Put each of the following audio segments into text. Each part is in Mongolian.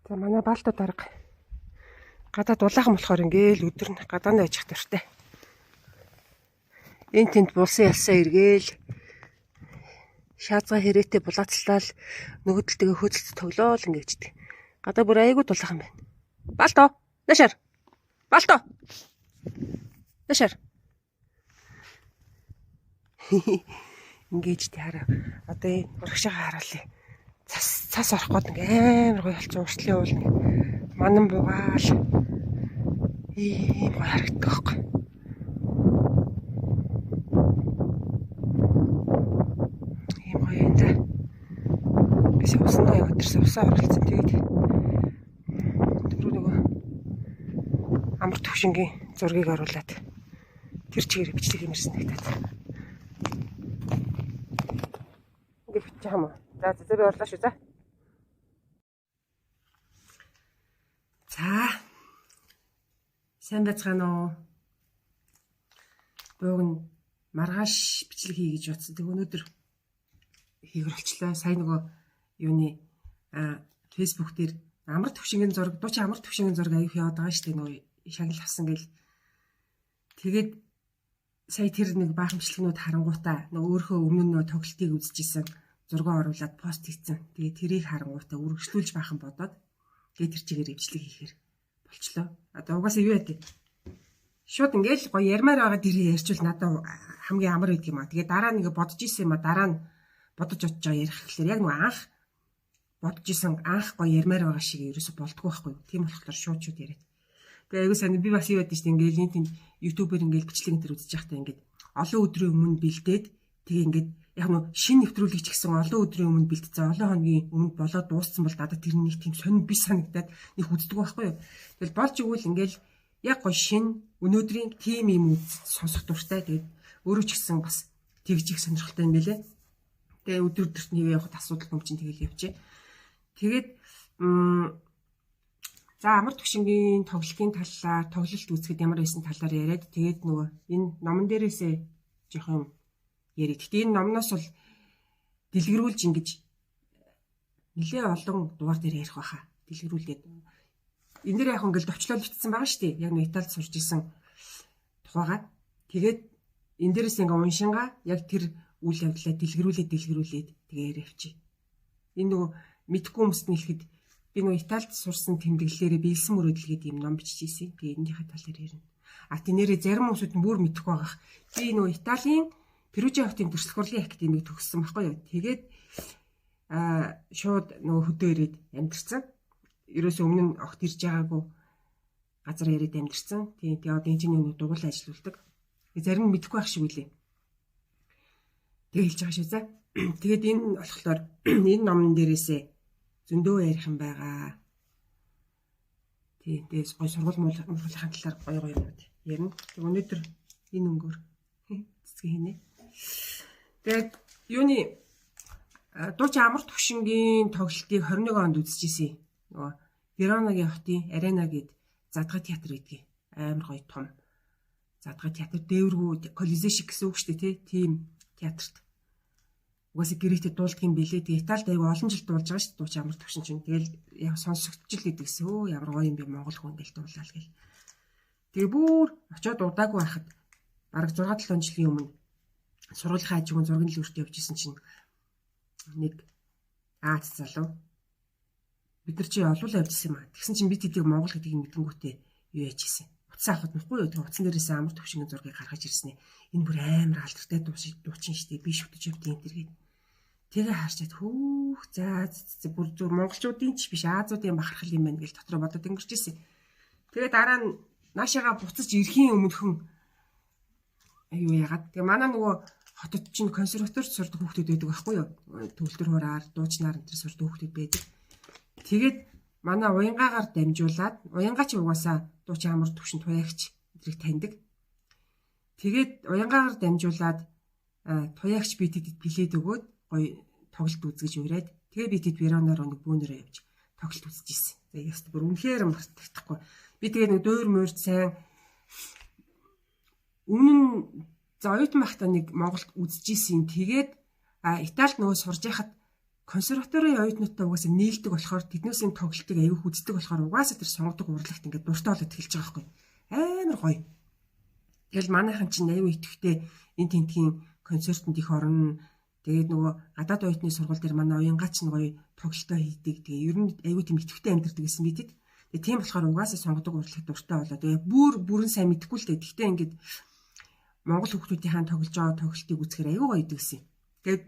За манай Балто дарга гадаа дулаахан болохоор ингээл өдөр нь гадаа нь байж дуртай. Энд тэнд булсан ялсаа эргээл шаазгаа хэрээтэй булаацлал нөгөөдөлтэйгээ хөөцөлт тоглоол ингэждэг. Гадаа бүр айгүй дулаахан байна. Балто наашаар. Балто. Наашаар. Ингэж тий хараа. Одоо энэ урагшаага харуулъя. Цас цас орох гээд ингээ амар гоё болчих уртлын уул ингээ манан бугаал ийм гоё харагддаг байхгүй. Ийм гоё юм да. Би усандаа яваад ирсэн. Усаа оролцсон. Тэгээд түрүү нөгөө амар төвшингийн зургийг оруулаад тэр чигээр бичлэг юмэрсэн нэгтээд. Ингээ бичих юм уу? За за би орлоо шүү за. За. Сайн байцгаана уу? Бууг нь маргааш бичлэг хий гэж бодсон. Тэг өнөөдөр хийгэр болчлаа. Сая нөгөө юуны Facebook дээр амар төвшингийн зураг, дуучин амар төвшингийн зураг аяг яваад байгаа шүү дээ. Нөгөө шагнал авсан гэл. Тэгээд сая тэр нэг баахан бичлэгнүүд харангуйтаа нөгөө өөрийнхөө өмнө нь нөгөө тоглолтыг үзчихсэн зураг оруулаад пост хийцэн. Тэгээд тэрийг харангуйтаа үргэлжлүүлж баахан бодоод тэгээд тэр чигээр бичлэг хийхээр болчлоо. Одоо угаасаа юу яа. Шууд ингээл гоё ярмаар байгаа дэрээ ярьчвал надад хамгийн амар байдаг юм а. Тэгээд дараа нь ингээ бодож исэн юм а. Дараа нь бодож очиж байгаа ярих гэхлээр яг нөгөө анх бодож исэн анх гоё ярмаар байгаа шиг ерөөсө болдгоо байхгүй. Тийм болохоор шууд шууд яриад. Тэгээ айгуу сайн би бас юу яд нь ингээл энэ тэнд YouTube-ээр ингээл бичлэг энэ төр үзэж байхдаа ингээд олон өдрийн өмнө бэлдээд тэгээ ингээд яг нөө шинэ нэвтрүүлэг ч гэсэн олон өдрийн өмнө бэлдсэн, олон хоногийн өмнө болоод дууссан бол надад тэр нэг тийм сонир биш санагдаад нэг үздэг байхгүй юу. Тэгэл болж игэл ингээл яг гоё шин өнөөдрийн тим юм үз сонсох дуртай. Тэгээд өөрөө ч гэсэн бас тэгж их сонирхолтой юм билэ. Тэгээ өдөр өдөрт нэг явахад асуудал юм чинь тэгэл явчих. Тэгээд за амар төвшингийн тоглолтын талаар, тоглолт үзэхэд ямар байсан талаар яриад тэгээд нөгөө энэ номон дээрээсээ жоохон юм яриа. Гэтэ энэ номноос бол дэлгэрүүлж ингэж нэлээ олон дугаар дээр ярих байхаа. Дэлгэрүүлээд энэ дээр яг ингээл товчлол бичсэн байгаа шүү дээ. Яг нэг Италид сурж исэн тухайгаа. Тэгээд энэ дээрээс ингээ уншингаа яг тэр үйл явдлаа дэлгэрүүлээд тэгээ яриа явчих. Энэ нөгөө мэдхгүй хүмүүст нь хэлэхэд би нөгөө Италид сурсан тэмдэглэлээрээ биелсэн мөрөөдөл гэдэг юм ном бичиж ирсэн. Тэгээ энэнийхээ талаар ярина. А тий нэрээ зарим хүмүүсүүд нь бүр мэдэхгүй байгаах. Би нөгөө Италийн Перужа хотын дүрслэх хурлын академиг төгссөн байхгүй юу. Тэгээд шууд нөгөө хөдөө ирээд амьдэрсэн. Ерөөсөө өмнө нь огт ирж байгаагүй газар ирээд амьдэрсэн. Тийм тэгээ одоо энэ чинь нөгөө дугуйл ажиллаулдаг. Зарим нь мэдэхгүй байх шиг үлээ. Тэгээ хэлж байгаа шүү за. Тэгээд энэ болохоор энэ номон дээрээсээ зөндөө ярих юм байгаа. Тийм тэгээс гой сургууль муулахын талаар гоё гоё юмнууд ярина. Тэг өнөөдөр энэ өнгөөр цэцэг хийнэ. Тэгээд юуны дуучин амар төвшингийн тоглолтыг 21 онд үзчихсэн. Нөгөө Веронагийн хотын Арена гээд задгай театр гэдгийг амар гоё том задгай театр дээвргүү Колизе шиг гэсэн үг шүү дээ тий. Тийм театрт угаасаа гэрээтэй дуулдаг юм билээ. Тэгээ Италид аягүй олон жил дуулж байгаа шүү дээ. Дуучин амар төвшин чинь. Тэгэл яг сонсогдчихл гэдэгсэн. Өө ямар гоё юм бэ Монгол хүн ингээл дуулаад гэл. Тэгээ бүр очиод удаагүй байхад бараг 6 7 жилийн өмнө сургуулийн хажуугийн зургийн дэлгүүрт явж исэн чинь нэг Аз залуу бид нар чи олуулаа явж исэн юм а. Тэгсэн чинь би тэдийг Монгол гэдгийг мэдэнгүүтээ юу яаж исэн. Утас авахд нүхгүй юу. Тэр утсан дээрээс амар төвшингийн зургийг гаргаж ирсэн. Энэ бүр амар алдартай дуучин штэ. Би шүтэж явдیں۔ энэ төр гээд. Тэгээ харчаад хөөх за бүр зүр монголчуудын ч биш Азуудын бахархал юм байна гэж дотроо бодод өнгөрч исэн. Тэгээ дараа нь наашаага буцаж ирэхийн өмнөхөн юу яагаад. Тэгээ манай нөгөө хотод чинь консерваторт сурдаг хүүхдүүд байдаг байхгүй юу? Төгөлдөр хураар, дуучнаар энэ төр сурдаг хүүхдүүд байдаг. Тэгээд манай уянгаагаар дамжуулаад уянгаа чи угаасаа дуучин амар төвшин туяагч эдрийг таньдаг. Тэгээд уянгаагаар дамжуулаад туяагч би тэдэд билет өгөөд гоё тоглолт үзгэж ураад тэгээ би тэд Вероноор нэг бүүнээрээ явж тоглолт үзэж ирсэн. За яст бүр үнэхээр мартагдахгүй. Би тэгээ нэг дуур муур сайн өмнө нь за оюутан байхдаа нэг Монголд үзэж исэн. Тэгээд Италид нөгөө сурж байхад Консерваторийн оюутнуудтай угаасаа нийлдэг болохоор тэднээс энэ тоглолтыг аягүй үздэг болохоор угаасаа тэр сонгодог урлагт ингээд дуртай болоод эхэлж байгаа байхгүй. Амар гоё. Тэгэл манайхан чинь аягүй идэвхтэй энэ тентгийн концертод их орно. Тэгээд нөгөө гадаад оюутны сургууль дээр манай уянгаа чинь гоё тоглолтоо хийдэг. Тэгээ ер нь аягүй тийм идэвхтэй амьдардаг гэсэн би тэд. Тэгээ тийм болохоор угаасаа сонгодог урлагт дуртай болоо. Тэгээ бүр бүрэн сайн мэдэхгүй л дээ. Гэхдээ ингээд Монгол хүүхдүүдийн тоглож байгаа тоглолтыг үзэхээр аягүй гоё идэг гэсэн. Тэгээд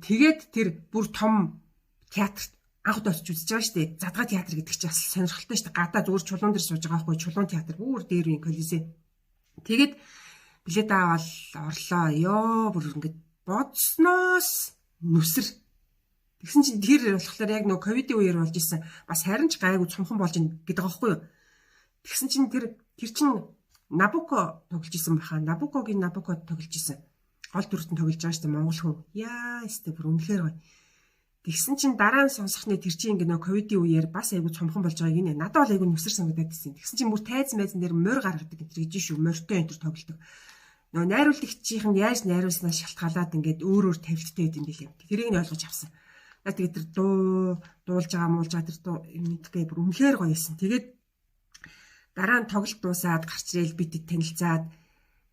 тэгээд тэр бүр том театрт анх удаа очиж үзэж байгаа шүү дээ. Задгаа театр гэдэг чинь бас сонирхолтой шүү дээ. Гадаа зүгээр чулуун дээр сууж байгаа байхгүй, чулуун театр бүр дээр үеийн колизей. Тэгээд билет аваад орлоо. Йоо, бүр ингээд бодсноос нүсэр. Тэгсэн чинь тэр болохоор яг нөгөө ковидын үеэр болж исэн. Бас харин ч гайгүй цомхон болж ин гэдэг байгаа байхгүй юу. Тэгсэн чинь тэр чинь Набуко тоглож исэн баха. Набукогийн Набуко тоглож исэн. Гол дүрт нь тоглож байгаа шүү дээ монгол хүн. Яа, өстө бүр үнэхээр гоё. Тэгсэн чинь дараа нь сонсохны тэр чинь ингээ нөгөө ковидын үеэр бас айгүй цомхон болж байгааг инэ. Надад бол айгүй нүсэр санагдаад байсан. Тэгсэн чинь бүр тайз майзан дээр морь гаргадаг энэ гэж шүү. Морьтой энэ төр тоглолдог. Нөгөө найруулагчийнх нь яаж найруулснаас шалтгаалаад ингээд өөр өөр тавилттай байд юм билээ. Тэрийг нь ойлгож авсан. Тэгээд тэр дуулж байгаа муулж байгаа тэр дуу мэдгүй бүр үнэхээр гоё байсан. Тэгээд дараа нь тоглолт дуусаад гарч ирээл бид танилцаад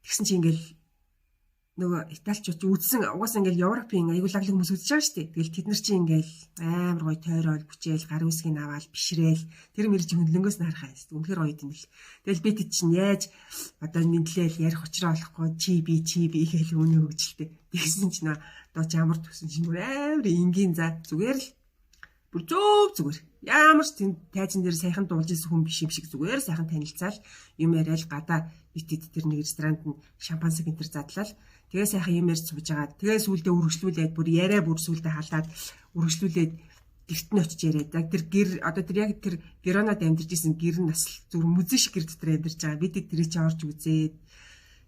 тэгсэн чинь ингээл нөгөө италичууд үзсэн угаасаа ингээл Европын аюул лаглаг хүмүүс үзэж байгаа шүү дээ. Тэгэл тэд нар чинь ингээл амар гоё тойрол бүчээл гар үсгийг аваад бишрээл тэр мэрж хөндлөнгөөс нь харахаа юм. Үнэхээр гоё юм бэл. Тэгэл бид чинь яаж одоо мэдлээл ярих учраа олохгүй чи би чи би гээл үнэ хөгжилтэй. Тэгсэн чинь одоо жамар төсөн чинь бүр амар энгийн за зүгээр л бүр зөв зүгээр. Ямар ч тийм тайзан дээр сайхан дуулж исэн хүн биш юм шиг зүгээр сайхан танилцаал юм яриад гадаа битэд тэр нэг ресторанд нь шампанск энэ төр задлал тэгээ сайхан юм ярьж сууж байгаа. Тэгээ сүүлдээ үргэлжлүүлээд бүр яриа бүр сүүлдээ халаад үргэлжлүүлээд гэрт нь очиж яриад. Яг тэр гэр одоо тэр яг тэр Веронад амьдарч исэн гэр нь бас зүр мүзэн шиг гэр дотор амьдарч байгаа. Бид тэрийг чи орж үзээд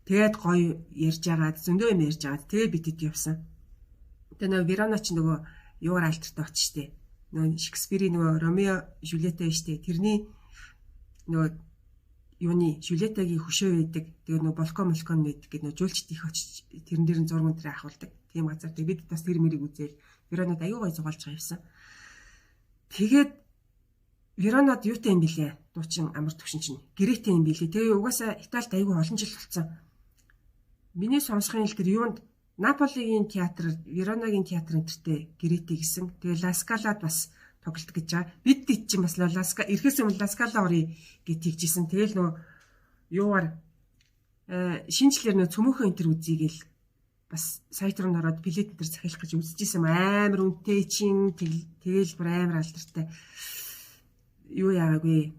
тэгээд гоё ярьж агаад зөндөө юм ярьж агаад тэгээ битэд явсан. Тэгээ нөгөө Верона ч нөгөө юугаар алдартай очиж штэ. Нөгөө Шекспирийн нөгөө Ромео Жюльетта байна штэ. Тэрний нөгөө юуны Жюльеттагийн хөшөө байдаг. Тэгээ нөгөө балкон балкон байдаг гэдэг нөгөө жуулчд их очиж тэрэн дээр нь зурган дээр ахуулдаг. Тийм газар. Тэгээ бид бас тэр мэрийг үзээл Веронод аюу гой зугаалж байгаа юмсан. Тэгээд Веронод юутай юм бэлээ? Дуучин амар төвшин чинь гэрээтэй юм бэлээ. Тэгээ угаасаа Италид аюу олон жил болсон. Миний сонсохын хэл тэр юунд Наполигийн театр, Веронагийн театр энтертэй гэрээтэй гэсэн. Тэгээ Ла Скалад бас тоглолт гэж байгаа. Бид чинь бас Ласка ирэхээс өмнө Ласкала орё гэж тэгжсэн. Тэгэл нөө юугаар шинжлэр нөө цөмөөхөн энтер үзье гээл бас сайт руу ороод билет энтер захиалах гэж үзчихсэн, амар үнэтэй чинь тэгэл бүр амар алдартай. Юу яагаагүй.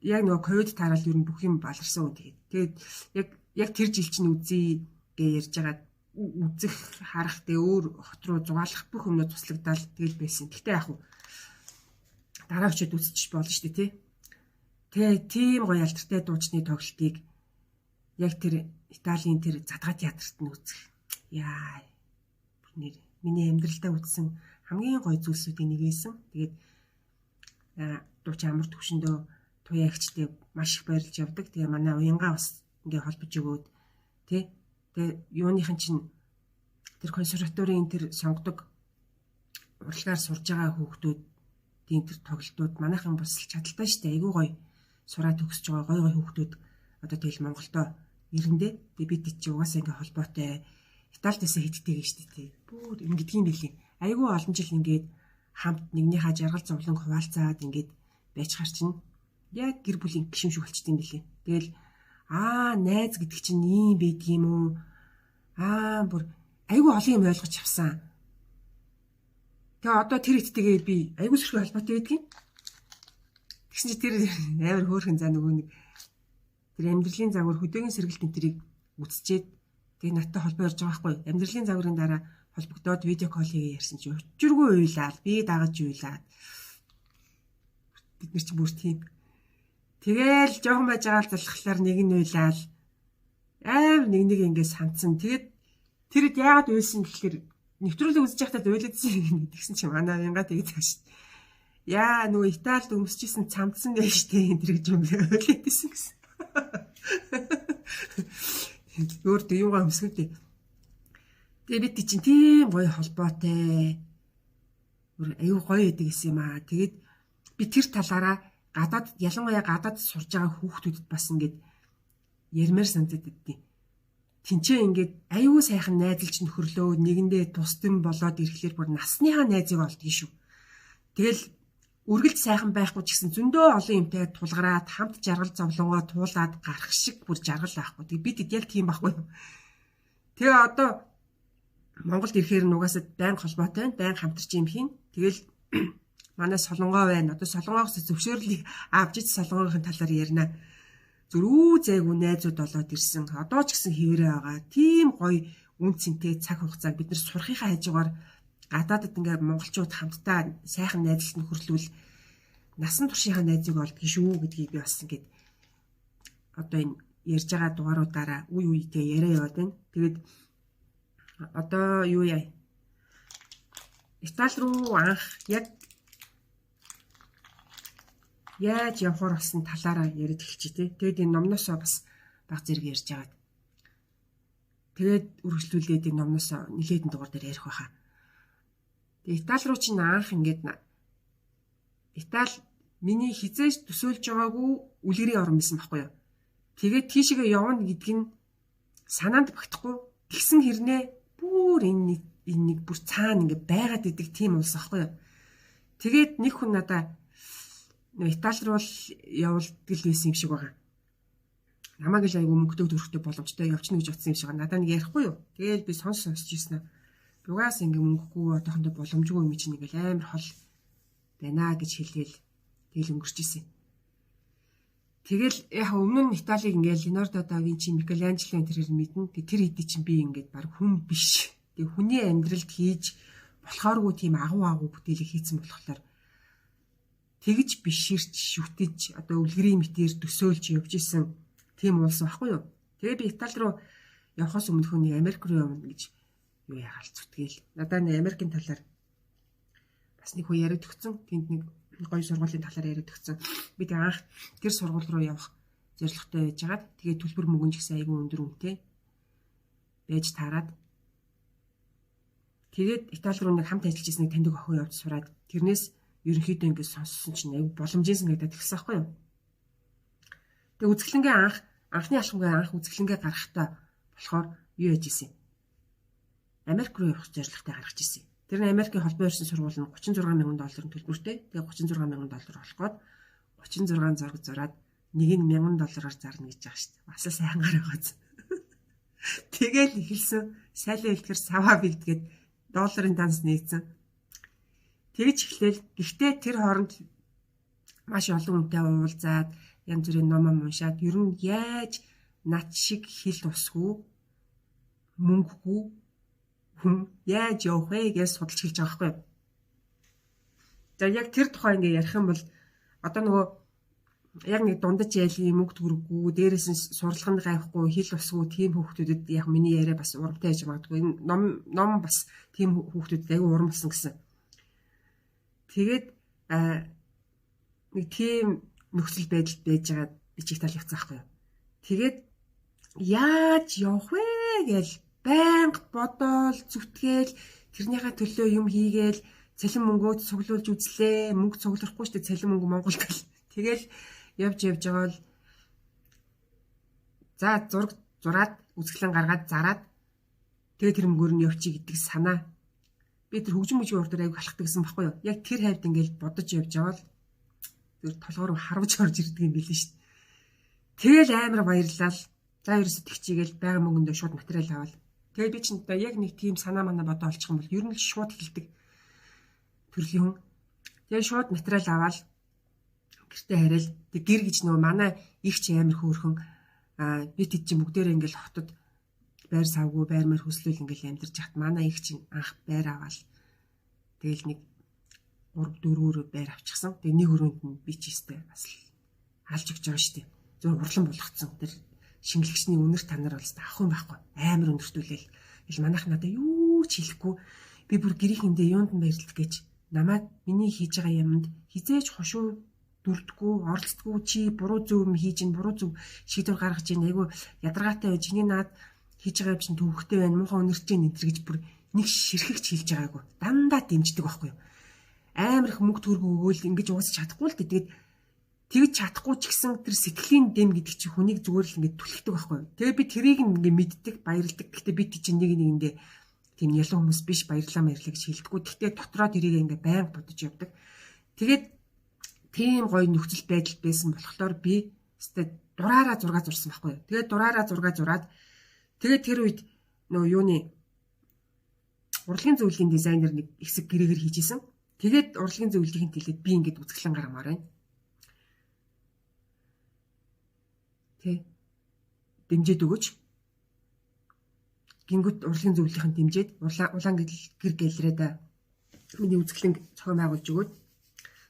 Яг нөгөө ковид таарал ер нь бүх юм баларсан үү тэгээд. Тэгээд яг тэр жил чинь үзье гэж ярьж байгаа үзэх харах тэгээ өөр хот руу зугаалах бүх юмнууд туслагдаал тэгэл байсан. Гэхдээ яг дараа очиод үзчих болно шүү дээ тий. Тэгээ тийм гоё алдартай дуучны тоглолтыг яг тэр Италийн тэр задгаа театрт нь үзэх. Яа. Нэр миний амьдралдаа үзсэн хамгийн гоё зүйлсүүдийн нэг байсан. Тэгээд дууч амар төвшөндөө туяагчтай маш их баярлж явдаг. Тэгээ манай уянгаа бас ингээ холбож өгөөд тий. Тэгээ юуныхан чинь тэр консерваторийн тэр сонгодог урлагаар сурж байгаа хүүхдүүд тийм тэр тоглолтууд манайхан бас чадaltaй штэ, айгүй гоё сураа төгсөж байгаа гоё гоё хүүхдүүд одоо тэгэл Монголдо ирэндээ тэгээ бид чи угаасаа ингээ холбоотой Италид байсан хэдтэй гэж штэ тий. Бүр ингэдгийм билий. Айгүй олон жил ингээд хамт нэгнийхээ жаргал зовлон хуваалцаад ингээд байж хар чинь яг гэр бүлийн гишүүн шиг болчт юм билий. Тэгэл аа найз гэдэг чинь ийм байдгийм үү? Аа бүр айгүй олон юм ойлгож авсан. Тэгээ одоо тэр эттэйгээ би айгүй сөрхий холбоотой байдгийн. Тэгсэн чи тэр амар хөөрхөн за нөгөө нэг тэр амьдралын загвар хөдөөгийн сэргэлт энтерийг үзчихэд тэгээ надтай холбоо ярьж байгаа байхгүй. Амьдралын загварын дараа холбогдоод видео кол хийгээ ярьсан чи учиргүй уйлаад би дагаж уйлаад бид нар чи бүр тийм. Тэгээл жоохон байж байгаа л залхахлаар нэг нь уйлаад амар нэг нэг ингэ сандсан. Тэгээд тэрэд яагаад уйлсан гэхэлэр нэвтрүүлэг үзэж байхдаа уйлагдсан тэгсэн чи манай винга тэгээд цааш. Яа нөгөө Италид өмсөжсэн цамдсан байж тээ энэ гэж юм уйлагдсан гэсэн. Өөр дэ юугаа өмсгөнтэй. Тэгээ бид чинь тийм гоё холбоотой. Бүр аюу гоё идэг гэсэн юм аа. Тэгээд би тэр талаараа гадаад, ялангуяа гадаад сурж байгаа хүүхдүүдэд бас ингээд ярмаар санагдаад байдیں۔ Тинчээ ингээд аюу сайхан найзалж нөхөрлөө нэгэндээ тусдам болоод ирэхлээр бүр насныхаа найзыг олдгийг шүү. Тэгэл үргэлж сайхан байхгүй ч гэсэн зөндөө олон юмтай тулгараад хамт жаргал зовлонгоо туулаад гарах шиг бүр жаргал байхгүй. Тэг бид яг тийм байхгүй юу. Тэгээ одоо Монголд ирэхээр нь угаасаа байнга холбоотой, байнга хамтарч юм хийн. Тэгэл манай Солонгоо байна. Одоо Солонгоос зөвшөөрлийг авч ич Солонгогийн талаар ярина. Зүр үү зайгүй найзууд болоод ирсэн. Одоо ч гэсэн хэврээ байгаа. Тийм гоё үн цэнтэй цаг хугацааг бид нар сурахынхаа хажуугаар гадаадд ингээд монголчууд хамтдаа сайхан найзалт нөхөрлөвл насан туршийнхаа найзыг олдгийг шүү гэдгийг би бас ингээд одоо энэ ярьж байгаа дугааруудаараа үе үедээ яриа яваад байна. Тэгээд одоо юу яа? Итали руу анх яг яаж явахар болсон талаараа яриад эхэлчихье те. Тэгээд энэ номносоо бас баг зэрэг ярьж агаад. Тэгээд үргэлжлүүлээд энэ номносоо нэлээдэн дугаар дээр ярих байхаа. Тэгээд Итали руу чинь анх ингээд Итали миний хизээж төсөөлж байгаагүй үлгэрийн орн байсан байхгүй юу. Тэгээд тийшээгээ явна гэдг нь санаанд багтахгүй. Тэгсэн хэрнээ бүр энэ нэг бүр цаана ингээд байгаад идэг тийм улс байхгүй юу. Тэгээд нэг хүн надаа Итали руу явуулдаг л байсан юм шиг байгаа. Намайг л айгүй мөнгөтэй төрхтэй боломжтой явчихна гэж бодсон юм шиг байгаа. Надаа нэг ярихгүй юу. Тэгээл би сонсч ирсэн. Угаас ингээ мөнгөгүй одоохондоо боломжгүй юм чинь ингээл амар хол байна гэж хэлээл тэгэл өнгөрч исэн. Тэгэл яг өмнө нь Италиг ингээл Леонардо да Винчи, Микеланджело энэ тэрээр мэднэ. Тэг тэр хэдий чинь би ингээд баг хүн биш. Тэг хүний амьдралд хийж болохооргүй тийм агуу агуу бүтээлийг хийцэн болохоор тэгж биширч шүтэж одоо үлгэрийн мэтээр төсөөлж явж исэн тийм улс байхгүй юу. Тэгээ би Итали руу явахаас өмнөх нэг Америк руу явна гэж юу ягаал зүтгээл. Надаа нэг Америкийн талаар бас нэг хүү яриад өгсөн. Тэнд нэг гоё сургуулийн талаар яриад өгсөн. Би тэг анх тэр сургууль руу явах зорилготой байжгаад тэгээ төлбөр мөнгөн ч гэсэн айгүй өндөр үнэтэй байж таарад. Тэгээд Итали руу нэг хамт ажиллаж исэн нэг таньдаг охин явж сураад тэрнээс ерөнхийдөө ингээд сонссон чинь айгүй боломжийн санагдаад тэгсэн байхгүй юу. Тэгээ үзэсгэлэнгээ анхны алхамгаа анх үзэсгэлэнгээ гаргахтаа болохоор юу яаж исэн юм. Америк руу явах зорилготой гаргаж исэн. Тэр нь Америкийн холбоо ирсэн сургууль нь 36 мянган долларын төлбөртэй. Тэгээ 36 мянган доллар болох гээд 36 зураг зураад нэг нь 1000 доллараар зарна гэж байгаа шүү дээ. Бас л сайхан гар байгааз. Тэгэл эхэлсэн. Сайлан хэлтгэр саваа бэлдгээд долларын данс нээсэн. Тэгж эхлээл гэхдээ тэр хооронд маш олон хүнтэй уулзаад янз бүрийн ном уншаад ер нь яаж над шиг хил усгүй мөнгөгүй хүн яаж явах вэ гэж судалж хэлж байгаа байхгүй юу. За яг тэр тухай ингээ ярих юм бол одоо нөгөө яг нэг дундаж айлын мөнгө төгрөггүй дээрээс нь сурлаганд гайхгүй хил усгүй тийм хүүхдүүдэд яг миний яриа бас урамтай байж магадгүй. Энэ ном бас тийм хүүхдүүдэд аягүй урам болсон гэсэн. Тэгээд нэг тийм нөхцөл байдалд байж байгаа би чи Итали явцсан байхгүй юу. Тэгээд яаж явах вэ гэж байнга бодоол зүтгээл тэрнийхээ төлөө юм хийгээл цалин мөнгөө цуглуулж үзлээ. Мөнгө цуглахгүй шүү дээ цалин мөнгө Монголд л. Тэгэл явж байгаа л за зураг зураад үзэсгэлэн гаргаад зараад тэгээ тэр мөнгөөр нь явчих гэдэг санаа. Би тэр хөгжим мөжийн урд дээр аяг алхдаг гэсэн баггүй юу. Яг тэр хавьд ингээл бодож явж байгаа л тэр толгоор руу харвж орж ирдэг юм билээ шүү дээ. Тэгэл амар баярлал. За ерөөсө тэгчийгээл байгаа мөнгөндөө шууд материал аваад. Тэгээд би чинь одоо яг нэг тийм санаа манаа бодоо олчих юм бол ер нь л шууд хэлдэг төрлийн хүн. Тэгээд шууд материал аваад гэртээ хариал тэг гэр гэж нөгөө манай их ч амар хөөрхөн би тэд чинь бүгдээрээ ингээл хотод байр савгүй байр мар хөслөөл ингээл амьдарч хат манай их чинь анх байр аваад тэгэл нэг 3 4-өөр байр авчихсан. Тэгээ нэг өрөөнд нь би ч өстэй бас алж өгч байгаа шүү дээ. Зөв урлан болгоцсон. Тэр шингэлэгчний үнэр танаар бол авах юм байхгүй. Амар өндөртүүлээл. Тэгэл манайх надад юу ч хэлэхгүй. Би бүр гэрийнхэндээ юунд нь баярлах гэж намайг миний хийж байгаа юмд хизээж хошуу дүрдгүү, оролцдгүү, чи буруу зөв юм хийж ин буруу зөв шийдвэр гаргаж ин айгу ядаргаатай байж чиний наад хийж байгаа юм чинь төвхтэй байна, муухай өнөрч ин энэ гэж бүр нэг ширхэгч хэлж байгаагүй. Дандаа дэмждэг байхгүй юу. Амар их мөнгө төгрөг өгөөл ингэж уусч чадахгүй л дээ. Тэгээд тэгж чадахгүй ч гэсэн тэр сэтгэлийн дэм гэдэг чинь хүнийг зүгээр л ингэж түлхдэг байхгүй юу. Тэгээ би тэрийг ингээ мэддэг, баярлдаг. Гэхдээ би чинь нэг нэгэндээ тийм ялан хүмүүс биш, баярлаа баярлаа гэж хэлдэггүй. Гэхдээ дотроо тэрийг ингээ байнга бодож явдаг. Тэгээд тийм гоё нөхцөл байдал байсан болохоор би өстэй дураараа зураг зурсан байхгүй юу. Тэгээд дураараа зураг зураад тэгээд тэр үед нөгөө юуны урлагийн зөвлөлийн дизайнер нэг хэсэг гэрээгээр хийжсэн. Тэгээд урлагийн зөвлөлийн хэлээд би ингээд үзэглэн гаргамаар байна. Тэ. Дэмжиж өгөөч. Гингүүт урлагийн зөвлөлийн дэмжиж улаан гэр гэлрээд миний үзэглэн зохион байгуулж өгөөд.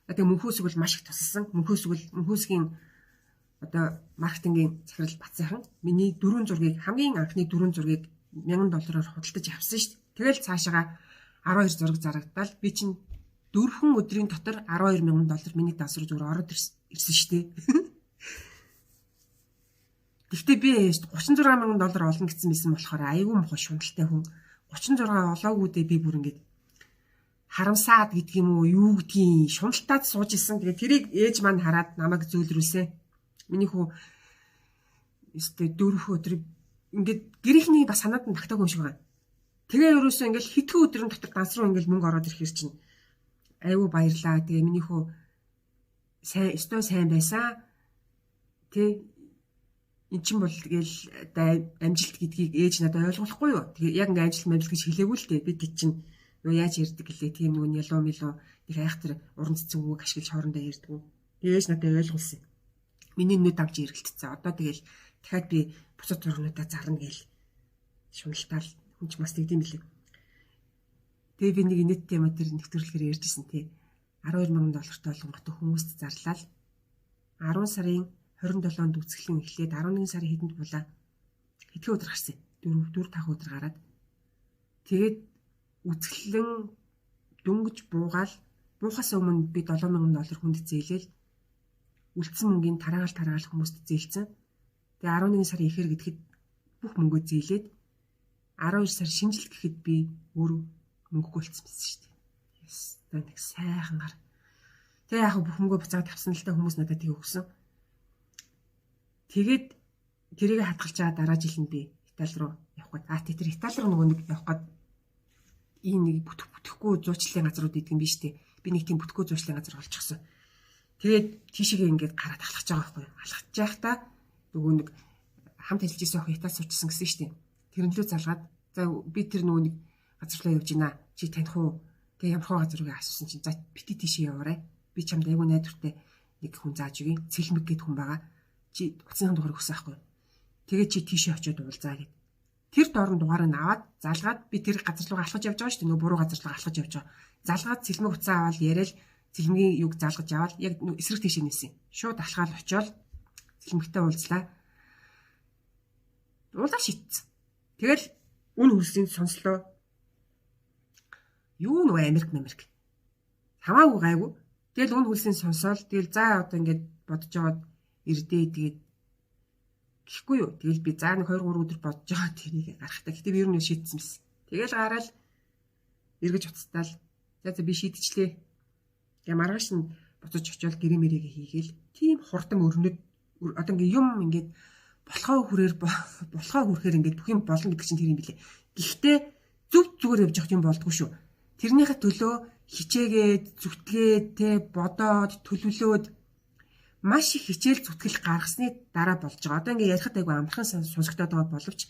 Тэгээ мөнхөөсөг бол маш их тусалсан. Мөнхөөсөг бол мөнхөөсгийн одоо маркетингийн захирал Батсайхан миний дөрвөн зургийг хамгийн анхны дөрвөн зургийг $1000 худалдаж авсан шүү дээ. Тэгэл цаашаага 12 зураг зарагдаал би чинь дөрвөн өдрийн дотор $12,000 миний данс руу зүгээр ороод ирсэн шүү дээ. Гэхдээ би $36,000 олно гэсэн байсан болохоор айгүй муухай шуналтай хүн. 36 олоогүйдээ би бүр ингээд харамсаад гэдэг юм уу юу гэдгийг шуналтаад сууж исэн. Тэгээ тэрийг ээж маань хараад намайг зөөлрүүлсэн. Миний хүү өстэй дөрөв өдөр ингээд гэрийнхний бас санаад нь тагтаагүй юм шиг байна. Тэгээ ерөөсөө ингээд хитгэн өдрийн дотор данс руу ингээд мөнгө ороод ирэхэр чинь айгүй баярлаа. Тэгээ миний хүү сайн өстой сайн байсан. Тэ эн чинь бол тэгэл амжилт гэдгийг ээж надад ойлгохгүй юу. Тэгээ яг ингээд амжилт амжилт гэж хэлээгүй л дээ. Бид чинь юу яаж ярьдаг гэлээ. Тийм нөгөө нялуу мэлүү нэг айхтар уран цэцэн үг ашиглаж хоорондоо ярьдаг. Тэгээ ээж надад ойлгуулсан. Миний нүд амч эргэлтцээ. Одоо тэгэл дахиад би бусад зургнуудаа зарна гээл шуналтаал хүн ч бас тэгдэм билээ. Тэгээ би нэг инээдтэй юм тэр нэвтрүүлгээр ярьжсэн тий. $12,000 болгонгот хүмүүст зарлал 10 сарын 27-нд үзэсгэлэн эхлээд 11 сарын хэдэнд булаа хэдхэн өдөр гарсан. 4 5 өдөр гараад тэгээд үзэсгэлэн дөнгөж буугаал буухаас өмнө би $7,000 хүнд зээлээл үлдсэн мөнгийн тараагаал хүмүүст зээлцэн. Тэгээ 11 сарын ихээр гэхэд бүх мөнгөө зээлээд 12 сар шинжил гэхэд би өөрөө мөнгөгүй болцсон байсан шүү дээ. Ястаа нэг сайхан гар. Тэгээ яг бүх мөнгөө буцаад авсан л та хүмүүс надад тийг өгсөн. Тэгээд тэрийг хадгалж байгаа дараа жил нь би Итали руу явах гээд. А тэр Итали руу нөгөө нэг явах гээд ийм нэг бүтэхгүй зуучлалын газрууд идэг юм биш үү? Би нэг тийм бүтэхгүй зуучлалын газар олчихсон. Тэгээд тийшээгээ ингээд гараад алхаж байгаа байхгүй юу? Алхаж байхдаа нөгөө нэг хамт ажиллаж исэн охин Итали суучсан гэсэн шүү дээ. Тэрнлүү залгаад за би тэр нөгөө нэг газар руу явж гинэ. Чи таних уу? Тэгээ ямар хөө газар руу асуусан чинь за бити тийшээ яваарай. Би чамд айгүй найдвартай нэг хүн зааж өгье. Цэлмэг гээд хүн байгаа. Чи утасны дугаарыг өгсөн байхгүй юу? Тэгээ чи тийшээ очиод уулзаа гэд. Тэр дорн дугаарыг аваад залгаад би тэр газар руу алхаж явж байгаа шүү дээ. Нөгөө буруу газар руу алхаж явж байгаа. Залгаад цэлмэг утсаа аваад яриад цэлмгийн юг залгаж аваад яг эсрэг тийшээ нээсэн. Шууд алхаал очиод цэлмэгтэй уулзлаа. Уулаа шийдсэн. Тэгэл үн хөлсийн сонслоо. Юу нөгөө Америк. Хамаагүй гайгүй. Тэгэл үн хөлсийн сонсоол тэгэл за одоо ингээд бодож яваад ирдээ тэгээд гэхгүй юу. Тэгэл би за нэг 2 3 өдөр бодож байгаа тэрийг гаргахтаа. Гэтэ би ер нь шийдсэн байсан. Тэгэл гараал эргэж уцтаал. За би шийдчихлээ. Тэгээ маргааш нь буцаж очиод гэрээ мэрэгээ хийгээл тийм хурдан өрнөд одоо ингээ юм ингээд болохоо хүрээр болохоо хүрэхээр ингээд бүх юм болно гэдэг чинь тэр юм билээ. Гэхдээ зөв зүгээр явж явах юм болдгоо шүү. Тэрнийхээ төлөө хичээгээд зүтгээд тэ бодоод төлөвлөөд маш их хичээл зүтгэл гаргасны дараа болж байгаа. Одоо ингээ ярихад айгүй амархан сонсогдоод байгаа боловч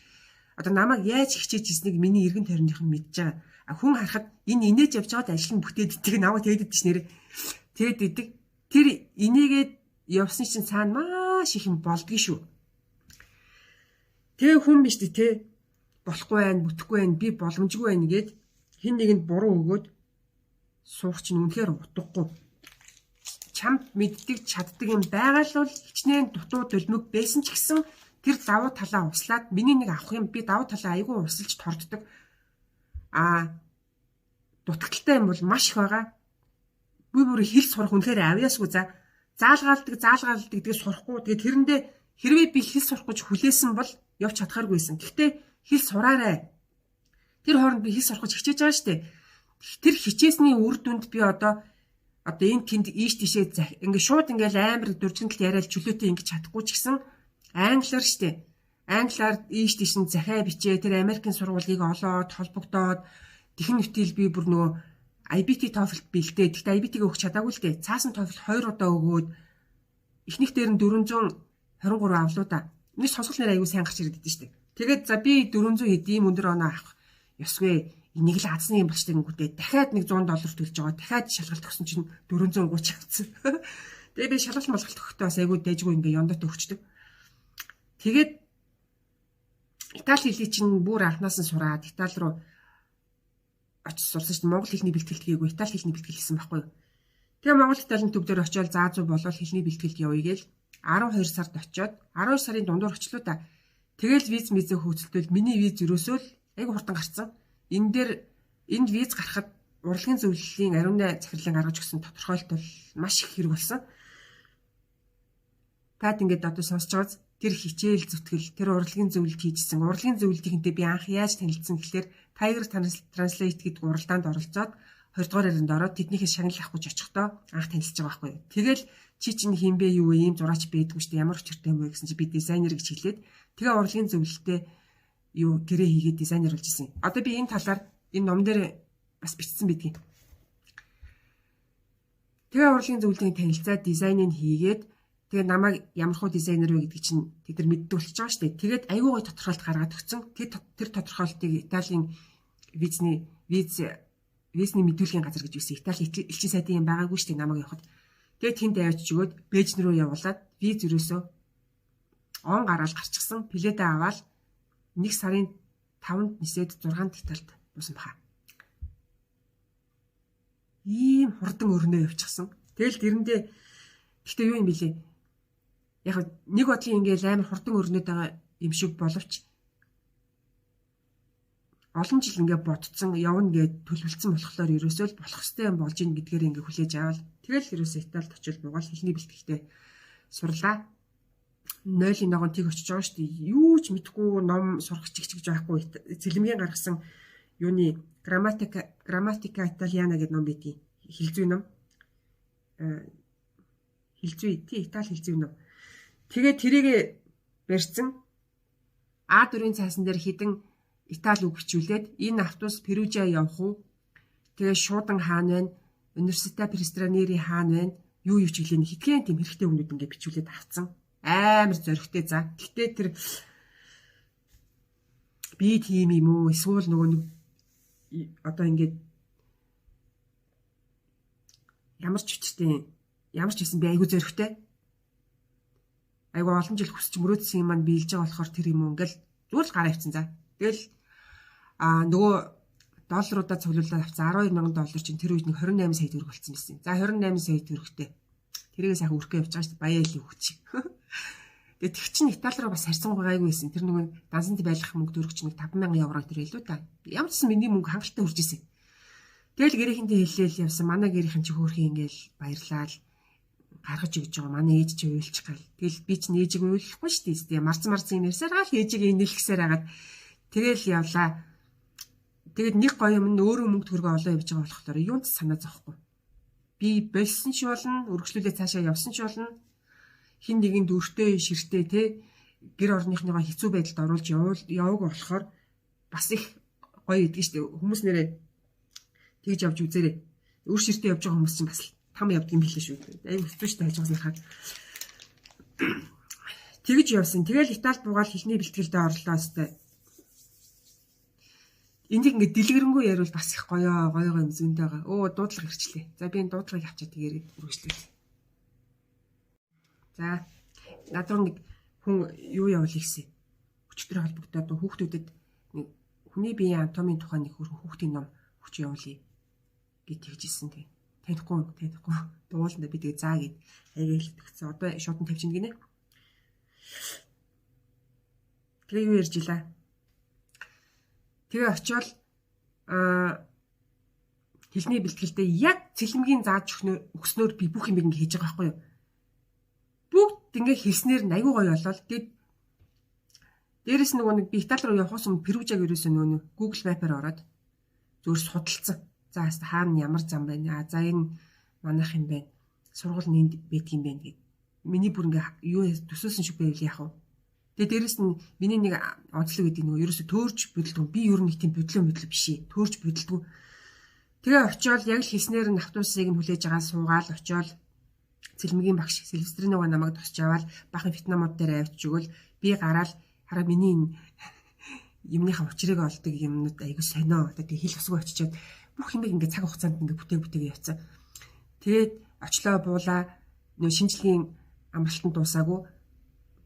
одоо намайг яаж хичээж ирснийг миний эргэн тойрныхан мэдж байгаа. А хүн харахад энэ инээж явж байгаад ажил нь бүтээддэг намайг тэгээд идэж нэрэ. Тэгээд идэг. Тэр инээгээд явсан чинь цаана маш их юм болдгий шүү. Тэгээ хүн биш үү те болохгүй байх, бүтэхгүй байх, би боломжгүй байх гээд хэн нэгэнд буруу өгөөд суух чинь үнэхээр утгагүй. Чамд мэддэг, чаддаг юм байгаа л бол хичнээн дутуу дөлмөг байсан ч гэсэн тэр давуу талаа услаад миний нэг авах юм би давуу талаа айгүй усалж торддог. А дутагдaltaй юм бол маш их байгаа. Би бүр хэл сурах үнэхээр авьяасгүй за заалгаалдаг тэгээ сурахгүй. Тэгээ тэрэндээ хэрвээ би хэл сурах гэж хүлээсэн бол явж чадхааргүй байсан. Гэхдээ хэл сураарай. Тэр хооронд би хэл сурах гэж хичээж байгаа шүү дээ. Тэр хичээсний үр дүнд би одоо Одоо энэ тэнд ийш тийшээ ингээ шууд ингээл амар дүржгэнэлт яриад чөлөөтэй ингэж чадахгүй ч гэсэн англиар штэ. Англиар ийш тийш нь захиа бичээ, тэр Америкийн сургуулийг олоод холбогдоод тэгхэн нүтэл би бүр нөгөө IBT TOEFL бэлдээ. Гэхдээ IBT-г өгч чадаагүй л дээ. Цаасан TOEFL 2 удаа өгөөд эхнийх дээр нь 423 авлуу да. Миний сонсгол нэр аягүй сайн гарч ирээд идэв штэ. Тэгээд за би 400 хэд ийм өндөр оноо авах ёсгүй. Энийг л азны юм болчтой гингүүтээ дахиад нэг 100 доллар төлж байгаа. Дахиад шалгалт өгсөн чинь 430 авсан. Тэгээ би шалгалт молгалт өгөхдөө бас айгүй дайжгүй ингээ ёндот өгчдөг. Тэгээд Итали хэлийг чинь бүр анхнаас нь сураад Итали руу очиж сурсан чинь монгол хэлний бэлтгэлт гээгүй Итали хэлний бэлтгэл хийсэн байхгүй юу. Тэгээ Монгол Италийн төв дээр очиод заа зүү болоод хэлний бэлтгэлд явъя гээл 12 сард очиод 12 сарын дундуур очлоо та. Тэгэл виз мизээ хөөцөлтөл миний виз ерөөсөө л айгүй хурдан гарцсан. Энэ дээр энд виз гарахад урлагийн зөвлөлийн ариунай захирлын гаргаж өгсөн тодорхойлолт бол маш их хэрэг болсон. Таад ингээд одоо сонсож байгааз тэр хичээл зүтгэл, тэр урлагийн зөвлөлт хийжсэн. Урлагийн зөвлөлтийнхэнтэй би анх яаж танилцсан гэхлээр Tiger Translate гэдэг уралдаанд оролцоод 2 дугаар ярианд ороод тэднийхээ шагнал авах гэж очихдоо анх танилцж байгаа байхгүй юу. Тэгэл чи чинь хин бэ юу вэ, ийм зураач байдгүй шүү дээ, ямар учиртай юм бэ гэсэн чи би дизайнер гэж хэлээд тэгээ урлагийн зөвлөлтөө юу гэрээ хийгээд дизайнер болж исэн. Одоо би энэ талаар энэ ном дээр бас бичсэн байдгийг. Тэгээ урлагийн зөвлөлийн танилцаад дизайныг хийгээд тэгээ намайг ямар хуу дизайнер вэ гэдгийг чинь тэд нар мэддэг болчихж байгаа шүү дээ. Тэгээд аюу гой тодорхойлолт гаргаад өгсөн. Тэр тодорхойлолтыг Италийн визний визний мэдүүлгийн газар гэж үсэн. Итали элчин сайдын юм байгаагүй шүү дээ намайг явахад. Тэгээд тэнд авчиж өгөөд Бээжин рүү явуулаад виз ерөөсөө он гараал гарчихсан. Пледэ аваад 1 сарын 5-нд нисээд 6-нд Италид буусан баха. Ийм хурдан өрнөө явчихсан. Тэгэл тэрэндээ гэхдээ юу юм бэлээ? Яг нэг бодлын ингээл амар хурдан өрнөд байгаа юм шиг боловч олон жил ингээ бодцсон явна гэд төлөвлөсөн болохоор ерөөсөө л болох ёстой юм болж ийн гэдгээр ингээ хүлээж аваад тэгэл ерөөсөө Италид очил буугаал хэлний бэлтгэлтэй сурлаа. 0-ийн ногоон тийг очиж байгаа шүү дээ. Юу ч мэдэхгүй ном сурах чиг чиг байхгүй цэлмгийн гаргасан юуны грамматика Италиана гэдэг ном байдгийг. Хэл зүй ном. Хэл зүй тий Итали хэл зүй ном. Тэгээд тэрийг барьсан. А4-ийн цаасан дээр хідэн Итали үг бичүүлээд энэ автобус Перужа явах уу? Тэгээ шуудан хаана байна? Университет Перестранери хаана байна? Юу юу ч гэлээ хэдхэн тийм хэрэгтэй юмнууд ингээ бичүүлээд авцсан. Амар зөрөгтэй за. Гэтэ тэр би тийм юм уу? Эсвэл нөгөө нэг одоо ингээд ямар ч хүчтэй ямар ч байсан би айгүй зөрөгтэй. Айгүй олон жил хүсч мөрөөдсөн юм маань биелж байгаа болохоор тэр юм уу ингээл зүгээр л гараа ивцэн за. Тэгэл нөгөө долларуудаа цуглуулад авцсан 12,000 доллар чинь тэр үед нэг 28 сая төгрөг болсон байсан. За 28 сая төгрөгтэй. Тэрийг сайхан өрхөө явж байгаа шүү дээ. Баяа илийн хүүхд чи. Тэгээ тэг чинь Итали руу бас харьцангуй гайгүй байсан. Тэр нөгөө дансанд байлгах мөнгө төгрөг чинь 5,000 евро тэр илүү та. Ямар ч гэсэн миний мөнгө хангалттай хүрж исэн. Тэгэл гэрийнхэнтэй хэлээл явсан. Манай гэрийнхэн чи хөөрхий ингээл баярлаа л гаргаж өгч байгаа. Манай ээж чи уйлчих гал. Тэгэл би чинь ээжийг уйлахгүй шүү дээ. Марцан марцан юм ярьсаар гал ээжийг инээлгэсээр хагаад тэгэл явлаа. Тэгээд нэг гоё юм нь өөрөө мөнгө төгрөгөө олон явж байгаа болохоор юунд ч санаа зовхгүй. Би болсон ч болно, өргөжлүүлээ цаашаа явсан ч болно. Хин нэгэн дүртэй, ширтэй те гэр орныхныгоо хэцүү байдалд оруулж яваагүй болохоор бас их гоё идэг шүү дээ. Хүмүүс нэрээ тэгж явж үзээрэй. Өр ширтээ явж байгаа хүмүүс чинь бас там явдаг юм билээ шүү. Айгу хэцүү шүү дээ хажуугаас нь харахад. Тэгж явсан. Тэгэл Италид буугаал хэлний бэлтгэлдээ орлоо өстэй. Энийг ингээд дэлгэрэнгүй яриул бас их гоё гоё гоё юм зөндөө байгаа. Өө дуудлага ирчлээ. За би энэ дуудлагыг авчиад тэгээд үргэлжлүүлье. За над руу нэг хүн юу явуулъя гэсэн. Өчтөр холбогдоод хүүхдүүдэд нэг хүний биеийн анатомийн тухай нэг хүүхдийн ном хүч явуулъя гэж тэгжсэн тий. Танихгүй танихгүй дуулна би тэгээ заа гэд аяга хэлдэг гэсэн. Одоо шууд нь тавьчихна гинэ. Тэгээ юу ярьж илаа? Тэгээ очиод хэлний бэлтгэлдээ яг цэлмгийн зааж өгснөөр би бүх юм ингэ хийж байгаа байхгүй юу? Бүгд ингээ хэлснээр нь айгүй гоё болол. Тэгээд дээрэс нөгөө нэг би Итали руу явахаас өмнө Перужаг ерөөсөө нөгөө Google Map-аар ороод зүгээр судалцсан. За хаана ямар зам байна? За энэ манайх юм байна. Сургууль нь энд байдаг юм байна гэд. Миний бүр ингээ юу төсөөсөн шиг байвал яах вэ? Тэгээ дээрэс нь миний нэг онцлог гэдэг нөгөө ерөөсө төөрч бүдэлдэггүй. Би ер нь нэг тийм бүдлөө мэдлэг биш ээ. Төөрч бүдэлдэггүй. Тэгээ очиод яг л хэлснээр нь автобусыг нь хүлээж байгаа суугаал очиод цэлмэгийн багш Сильвестринова намайг тосч аваад бахан Вьетнамууд дээр авчиж өгөөл би гараал хараа миний энэ юмныхаа учрыг олдог юмнууд айгу сонио. Одоо тэгээ хэл усгүй очичоод бүх юм ингээ цаг хугацаанд ингээ бүтээг бүтээг явцсан. Тэгээд очлоо буулаа нөө шинжилгээний амралтанд дуусаагүй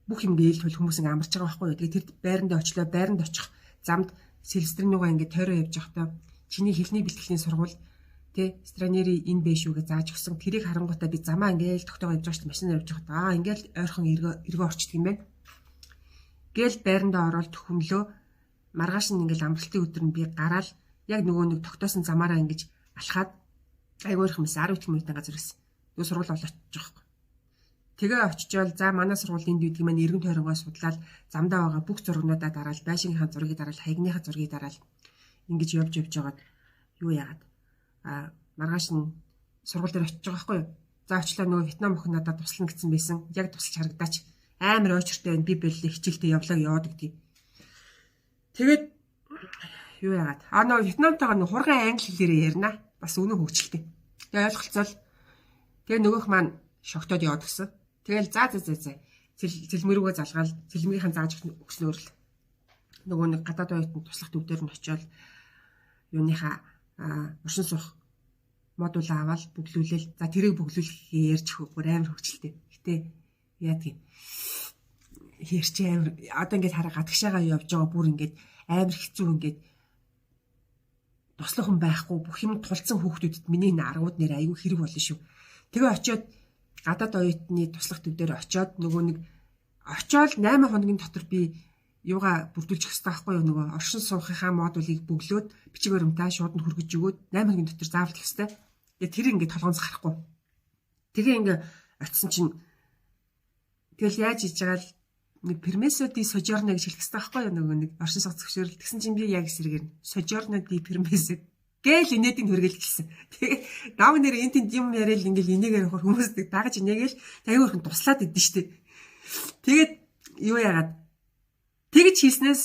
бүх юм гээл тул хүмүүс ингээ амарч байгаа байхгүй юу. Тэгээд тэр байранд очлоо, байранд очих замд Сильвестринова ингээ тойроо явж байхдаа чиний хэлний бэлтгэлийн сургууль тэ странери энэ бэ шүү гэж зааж өгсөн. Тэрийг харангуйтаа би замаа ингээл тогтоогоо явж байгаа шүү дээ. Машинаар явж байхдаа аа ингээл ойрхон эргөө орчдөг юм байна. Гээл байрандаа ороод төхөмлөө маргааш нь ингээл амралтын өдөр нь би гараал яг нөгөө нэг тогтоосон замаараа ингэж алхаад айгүй ойрхон байсан 10 минутын газар байсан. Нөгөө сургууль бол очиж байгаа байхгүй. Тэгээ очичоол за манай сургууль энд үйдэг маань эргэн тойронгоо судлаад замдаа байгаа бүх зургнуудаа дараал байшингийнхаа зургийг дараал хаягныхаа зургийг дараал ингэж явж явж байгаад юу яагаад маргааш нь сургууль дээр очиж байгаа байхгүй юу. За очлоо нөгөө Вьетнам охин надад туслана гэсэн байсан. Яг тусалж харагдаач амар ойчертой байна. Би боллоо хичээлдээ явлаа яваад гэдгийг. Тэгээд юу яагаад нөгөө Вьетнамтайгаа нөгөө хурган англи хэлээрээ ярина. Бас үнэн хөгжилтэй. Тэгээ ойлголцоол. Тэгээ нөгөөх маань шогтоод яваад гисэн. Тэгэл за за за за цэлмэг рүүгээ залгаал цэлмгийнхэн зааж өгснөөр л нөгөө нэг гадаад оюутанд туслах төв дээр нь очиод юуныхаа оршин суух модуль аваад бүглүүлэл за тэрийг бүглүүлэх ярьж өгөхгүй амар хөвчлээ. Гэтэ яадаг юм. Хэрч амар одоо ингээд хараа гадагшаага явж байгаа бүр ингээд амар хэцүү ингээд туслах хүн байхгүй бүх юм тулцсан хүүхдүүдэд миний энэ аргууд нэр айгүй хэрэг болно шүү. Тэгээ очиод гадаад оюутны туслах төв дээр очиод нөгөө нэг очиод 8 хоногийн дотор би юугаа бүрдүүлчих хэрэгтэй байхгүй юу нөгөө оршин суухынхаа модулийг бөглөөд бичиг баримтаа шууд нь хүргэж өгөөд 8 хоногийн дотор заавал хийх хэрэгтэй. Тэгээ тэр ингээд толгоноос гарахгүй. Тэгээ ингээд очисон чинь тэгэл яаж хийж байгаа л нэг permesso di soggiorno гэж хэлэх хэрэгтэй байхгүй юу нөгөө нэг оршин суух зөвшөөрөл. Тэгсэн чинь би яг эсрэгээр soggiorno di permesso гээл инээдийн хүргээл гэлсэн. Тэгээ нав нэр энэ тэнд юм яриад ингээл энийгээр явахаар хүмүүс дагаж инээгээл аюу өөрхөн туслаад идэв штэ. Тэгээд юу яагаад тэгж хийснээс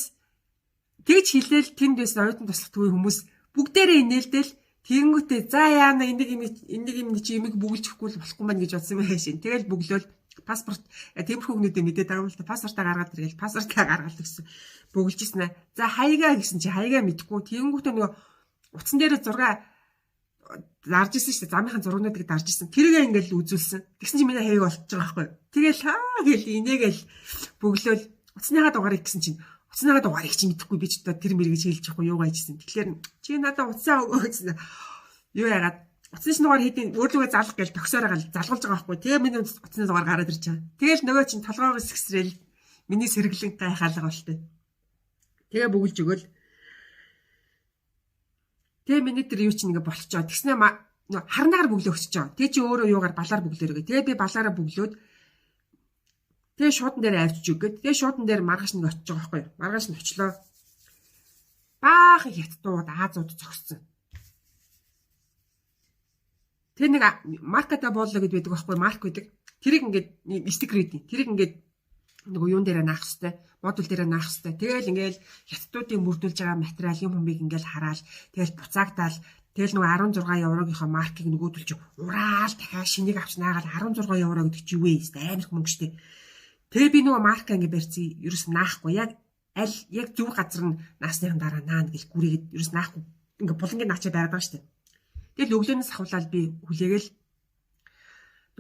тэгж хэлээл тэнд байсан оюутан туслах төвийн хүмүүс бүгдээрээ инээлдэл тэгэнгүүтээ за яана энийг юм чи имийг бүгэлж өгөхгүй л болохгүй маань гэж бодсон юм байшин. Тэгэл бүглөөл паспорт тиймэрхүү хүмүүдээ мэдээд байгаа юм л та паспортаа гаргаад иргээл паспортаа гаргаад гэсэн бүгэлжсэн аа. За хаягаа гэсэн чи хаягаа мэдхгүй тэгэнгүүтээ нөгөө утсан дээр зураг дарж исэн шүү дээ. Замынхаа зургнуудыг дарж исэн. Тэргээ ингээл үзүүлсэн. Тэгсэн чинь миний хаяг олчихж байгаа байхгүй. Тэгэл хаа гэл инээгээл бүглөөл утасныхаа дугаарыг гэсэн чинь утасныхаа дугаарыг чи мэдэхгүй би ч одоо тэр мэрэгж хэлж явахгүй юугаа хийжсэн. Тэгэхээр чи надад утсаа өгөө гэсэн. Юу яагаад утасны дугаар хэдийн өөрлөгөө залах гэж төгсөөр гал залгуулж байгаа байхгүй. Тэгээ миний утасны дугаар гараад ирж байгаа. Тэгэл нөгөө чинь толгоогоо сэгсрээл миний сэргэлэн гайхаалга болтой. Тэгээ бүгэлж өгөөл. Тэгээ миний тэр юу чинь ингээ болчихоо. Тэгснэ харнаагаар бүглөө өсөж байгаа. Тэгээ чи өөрөө юугаар балаар бүглөөрэй. Тэгээ би балаараа бүглөөд тэгээ шуудан дээр авчиж өгөөд тэгээ шуудан дээр маргааш нэг очиж байгаа байхгүй юу. Маргааш нь очлоо. Баахан хятадууд Азууд зогссон. Тэр нэг марката боллоо гэд байдаг байхгүй марк байдаг. Тэрийг ингээд стикер өгдөг. Тэрийг ингээд нөгөө юун дээрээ наах хэвээр, модуль дээрээ наах хэвээр. Тэгэл ингээл хятадуудын мөрдүүлж байгаа материал юм хүмүүг ингээл хараал тэгэл буцаагдаал тэгэл нөгөө 16 еврогийнхоо маркийг нөгөөдөл чи ураал дахиад шинийг авч наагаал 16 евро гэдэг чи юу вэ? Амар их мөнгө штэ. Тэгээ би нөгөө марка ингээ барьцсан ерөөс наахгүй яг аль яг зөв газар нь наасныхан дараа наана гэж гүрийгээд ерөөс наахгүй ингээ булангийн наачаа байгаад байгаа штэ. Тэгэл өглөөнөөс ахуулаад би хүлээгээл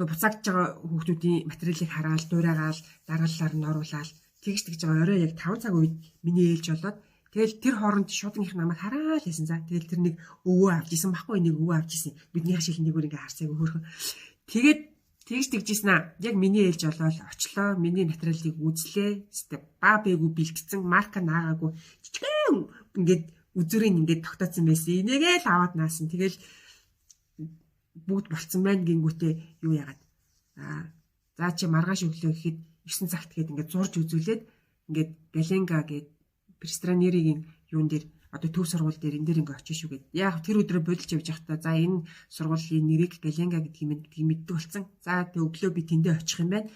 нөгөө буцаагдж байгаа хүүхдүүдийн материалыг хараал, дуурайгаал, дарааллаар нь оруулаад тэгж тэгж байгаа орой яг 5 цаг үед миний ээлж болоод тэгэл тэр хооронд шуудангийнх намайг хараал хийсэн. За тэгэл тэр нэг өвөө авч исэн байхгүй нэг өвөө авч исэн. Бидний хашил нэгүр ингээ харсайг хөөрхөн. Тэгээд тэгж тэгжсэн аа. Яг миний ээлж болоод очлоо. Миний материалыг үзлээ. Гэтэ ба бээгүү бэлтцэн марка наагаагүй жижигэн ингээд үзүүрийг ингээд тогтооцсон байсан. Энийгээ л аваад наасан. Тэгэл бүгд болцсон байна гингүүтээ юу яагаад за чи маргааш өглөө гэхэд 9 цагт гээд ингээд зурж үзүүлээд ингээд Галенга гээд Пристранерийн юун дээр одоо төв сургууль дээр энэ дээр ингээ очиж шүү гэд. Яг тэр өдрөө бодилж явж байхдаа за энэ сургуулийн нэрийг Галенга гэдгийг гэдгийг мэддэг болсон. За тэг өглөө би тэндээ очих юм байна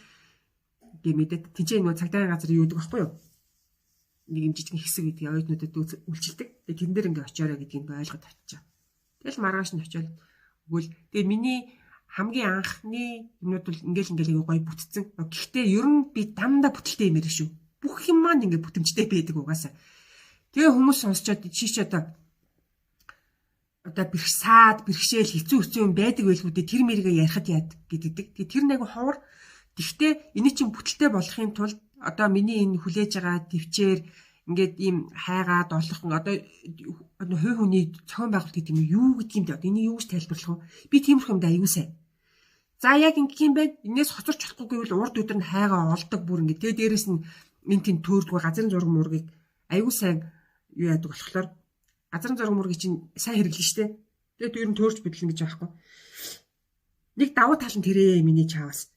гэ мэдээд тэнцээ нөгөө цагдаагийн газар юу гэдэг баггүй юу? Нэг юм жижигэн хэсэг гэдгийг оюутнуудад үйлчилдэг. Тэгээ тэн дээр ингээ очиорой гэдгийг ингээ ойлгоод авчаа. Тэгэл маргааш нь очиод өгөөл. Тэгээ миний хамгийн анхны юмнууд бол ингээл ингээл аягүй гоё бүтцэн. Гэхдээ ер нь би дандаа бүтэлтэй юм яриа шүү. Бүх юм маань ингээ бүтэмжтэй байдаг угаасаа. Тэгээ хүмүүс сонсчоод чи ч одоо бэрхсаад бэрхшээл хэцүү хэцүү юм байдаг байлгүй дээ, тэр мэргээ ярихад яад гэдэг. Тэгээ тэр нэг ховор. Тэгвэл энэ чинь бүтэлтэй болохын тулд одоо миний энэ хүлээж байгаа төвчээр ингээд ийм хайгаад олох одоо хувь хүний зохион байгуулалт гэдэг юм юу гэдэг юм бэ? Одоо энийг юу гэж тайлбарлах вэ? Би тиймэрхүү юмд аюу сайн. За яг ингэх юм байна. Энээс хоцорч болохгүй гэвэл урд өдөр нь хайгаа олдог бүр ингээд. Тэгээ дээрэс нь энэ тийм төөрдгөө газрын зураг мургийг аюу сайн юу яадаг болохоор газрын зураг мургийг чинь сайн хэрэглэн штэ. Тэгээд ер нь төөрч бидлэн гэж аахгүй. Нэг давуу тал нь тэрээ миний чаавас.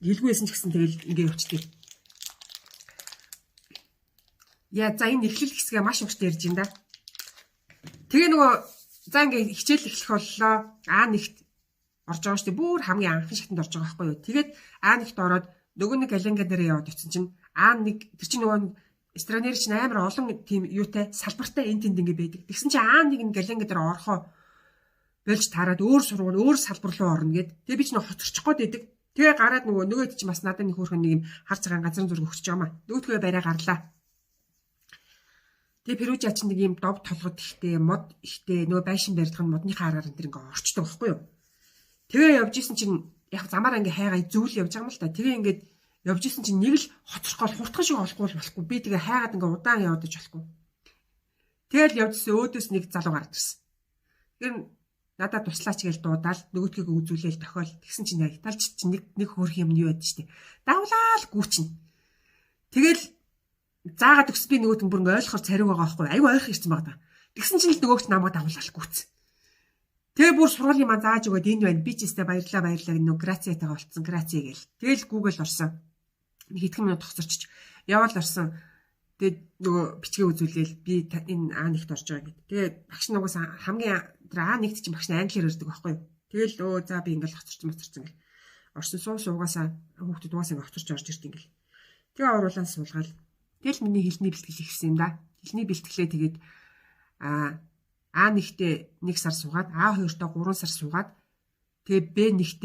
Хэлгүйсэн ч гэсэн тэгэл ингээ явчихдаг. Яа за энэ эхлэл хэсгээ маш урт ярьж байна да. Тэгээ нөгөө за ингээ хичээл эхлэх боллоо. А1-т орж байгаа шүү дээ. Бүр хамгийн анхны шатанд орж байгаа байхгүй юу. Тэгээд А1-т ороод нөгөө нэг Галенга дээрээ яваад очсон чинь А1 тэр чинь нөгөө странер чинь амар олон тийм юутай салбартай энэ тэнд ингээ байдаг. Тэгсэн чинь А1 нь Галенга дээр орохоо болж таарад өөр сургууль өөр салбар руу орно гэд. Тэгээ би ч нөгөө хоцорчих гээд байдаг. Тэгээ гараад нөгөө нөгөөд чинь бас надад нэг хөөрхөн нэг юм хар цагаан газрын зураг өгч байгаа маа. Нөгөөдгөө барай гарлаа. Тэгээ Перужа чинь нэг юм дов толгод ихтэй, мод ихтэй, нөгөө байшин барилга нь модныхаа аргаар энэ төр ингээ орчдөг байхгүй юу? Тэгээ явж исэн чинь яг замаараа ингээ хайгаа зүйл явж байгаа юм л та. Тэгээ ингээд явж исэн чинь нэг л хоцорхол хурдхан шиг олохгүй болохгүй. Би тэгээ хайгаад ингээ удаан яваад иж болохгүй. Тэгэл явж исэн өөдөөс нэг залуу гарч ирсэн. Тэр надад туслаач гэж дуудаал нөгөөдхийг үзүүлээл тохиол. Тэгсэн чинь яг италич чинь нэг нэг хөөрх юм юу байдаг штэ. Давлаал гүүчин. Тэгэл заагаад өгс би нөгөөт нь бүр ингээ ойлгохоор цариуг байгаа байхгүй. Айгу ойрхон ирсэн байгаа даа. Тэгсэн чинь л нөгөөгч намайг давлаал гүүцсэн. Тэгээ бүр сургуулийн маань зааж өгөөд энэ байна. Би ч өстэй баярлаа баярлаа гэнэ нөө грациатайгаа болцсон. Граци гээл. Тэгэл Google орсон. Нэг хэдхэн минут тогсорчиж яваал орсон. Тэгээд нөгөө бичгээ үзүүлээл би энэ А1-т орж байгаа гэд. Тэгээд багш нь угаасаа хамгийн тэр А1-т чинь багш нь англиар ярьдаг байхгүй юу. Тэгэл өө за би ингээл хоцорч моцорсон гэл. Орсон суус угаасаа хүүхдүүд угаасаа ингээ хоцорч орж ирд ингээл. Тэгээ оруулаад суулгаал. Тэгэл миний хэлний бэлтгэл ихсэн юм да. Хэлний бэлтгэлээ тэгээд А1-т 1 сар суугаад, А2-тоо 3 сар суугаад, тэгээ Б1-т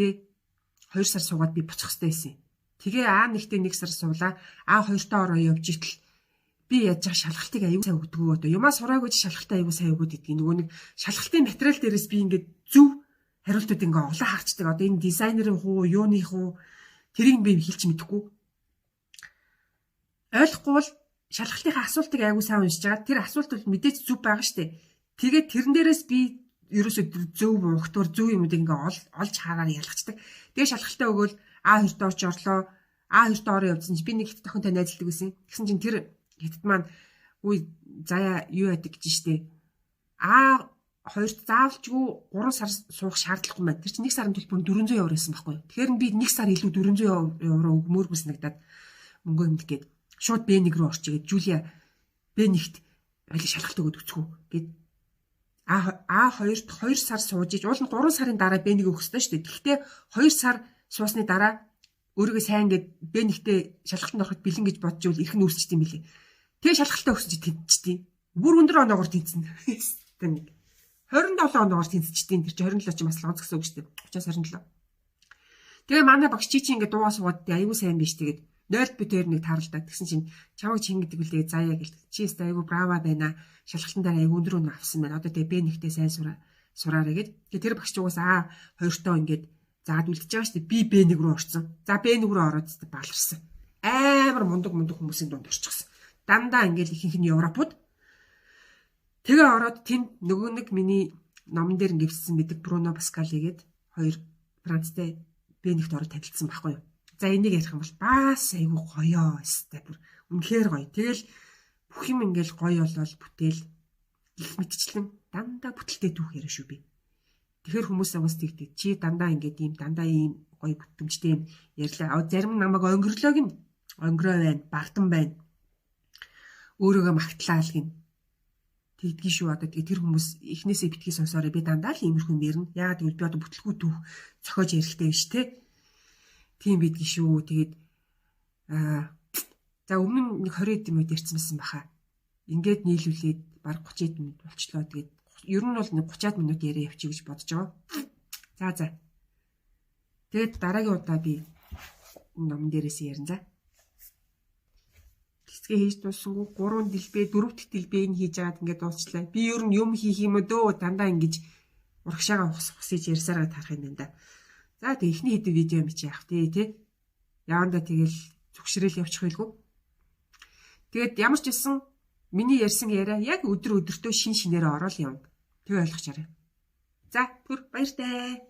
2 сар суугаад би буцах хэрэгтэй байсан. Тэгээ А1-т 1 сар суулаа, А2-тоо ороо явж итэл би яаж чах шалгалтыг аюу сайн өгдөгөө одоо. Юмаа сураагүй ч шалгалтаа аюу сайн өгөөд идгийг. Нөгөө нэг шалгалтын материал дээрээс би ингээд зөв хариултууд ингээ олон харчдаг. Одоо энэ дизайнерын хуу, юуны хуу тэрийг би хэлж мэдэхгүй. Ойлгохгүй бол шалгалтынхаа асуултыг аюу сайн уншиж байгаа. Тэр асуулт бол мэдээж зөв байгаа штэ. Тэгээд тэрэн дээрээс би ерөөсөө зөв угтвар зөв юмудыг ингээ олж хараар ялгацдаг. Тэгээ шалгалтаа өгөөл А2-т орж орлоо. А2-т ороо явдсан чинь би нэг хятад охинтой найзалдаг байсан. Тэгсэн чинь тэр хятад маань үгүй заяа юу яадаг гэж штэ. А2-т заавалчгүй 3 сар суух шаардлагагүй байна. Тэр чинь 1 сарын төлбөр 400 евро байсан байхгүй юу. Тэгэхээр би 1 сар илүү 400 евро өгмөөргүй санагдаад мөнгө хэмнэх гээд шууд Б1 рүү орчих гээд Жулия Б1-т хоёул шалгалт өгөөд өцгөө гээд А2-т 2 сар сууж иж уул нь 3 сарын дараа Б1 өгөх ёстой шүү дээ. Гэхдээ 2 сар суусны дараа өөрийгөө сайн ингээд Б1-тэй шалгалтанд ороход бэлэн гэж бодож ивэл эрх нь үүсчихдээ юм билээ. Тэгээ шалгалтаа өгсөн чи тэнцчихдээ. Бүр өндөр оноогоор тэнцэнэ. Тэ нэг 27 оноогоор тэнцчихдээ. Тэр чи 27 чи бас лонц гэсэн үг шүү дээ. 30-27. Тэгээ манай багш чи чи ингээд дуугаа суугаад аюу сайн биш тэгээд 0 би тэр нэг тааралдаа. Тэгсэн чинь чамайг чин гэдэг үлээ заяа гэлт. Чи өстой айгу браво байна. Шалгалтын дараа айгу өндөр өнө авсан байна. Одоо тэгээ Б1-тэй сайн сураарэ гэд. Тэгээ тэр багш угаас А2-тоо ингээд заад үлдэж байгаа шүү дээ. Би Б1 рүү орсон. За Б1 рүү ороод баларсан. Амар мундаг мундаг хүмүүсийн дунд орчихсон. Дандаа ингээд ихэнх нь Европууд. Тэгээ ороод тэнд нөгөө нэг миний номон дээр ингэвсэн мэдэг Бруно Паскали гээд хоёр Францтай Б1-т ороод танилцсан байхгүй юу. За энийг ярих юм бол бас айгүй гоё өстэй бүр үнэхээр гоё. Тэгэл бүх юм ингээл гоё болол бүтээл их мэтчлэн дандаа бүтэлтэй түүх яриа шүү би. Тэгэхээр хүмүүс угаас тэгдэг. Чи дандаа ингээд ийм дандаа ийм гоё бүтэмжтэй юм ярьлаа. Зарим нь намайг онгорлоо гин. Онгороо байна, бартан байна. Өөрийгөө магтлаа л гин. Тэгдгийг шүү, одоо тэгээ тэр хүмүүс эхнээсээ битгий сонсоорой, би дандаа л иймэрхүү юм ярина. Яагаад гэвэл би одоо бүтлгүү түүх зохиож ярихтай биш те. Тийм бидгийг шүү. Тэгээд за өмнө нь нэг 20 эд юм уу ярьсан байсан баха. Ингээд нийлүүлээд баг 30 эд минут болчлоо. Тэгээд ер нь бол нэг 30-аад минут яриа явчих гэж бодож байгаа. За. Тэгээд дараагийн удаа би энэ номон дээрээс ярина за. Цэцгээ хийж дуусангүй 3 дэлбээ 4 дахь дэлбээ нь хийж агаад ингээд дуусчлаа. Би ер нь юм хийх юм өдөө дандаа ингэж урагшаага ухс ухсаж ярьсараа тарах юм байна да. За тэг эхний хэдэн видео юм чи яах вэ тий? Явандаа тэгэл зүгшрэл явчих байлгүй. Тэгээд ямар ч байсан миний ярьсан яриа яг өдөр өдөртөө шин шинээрээ ороод явна. Тэг ойлгочаарай. За түр баяртай.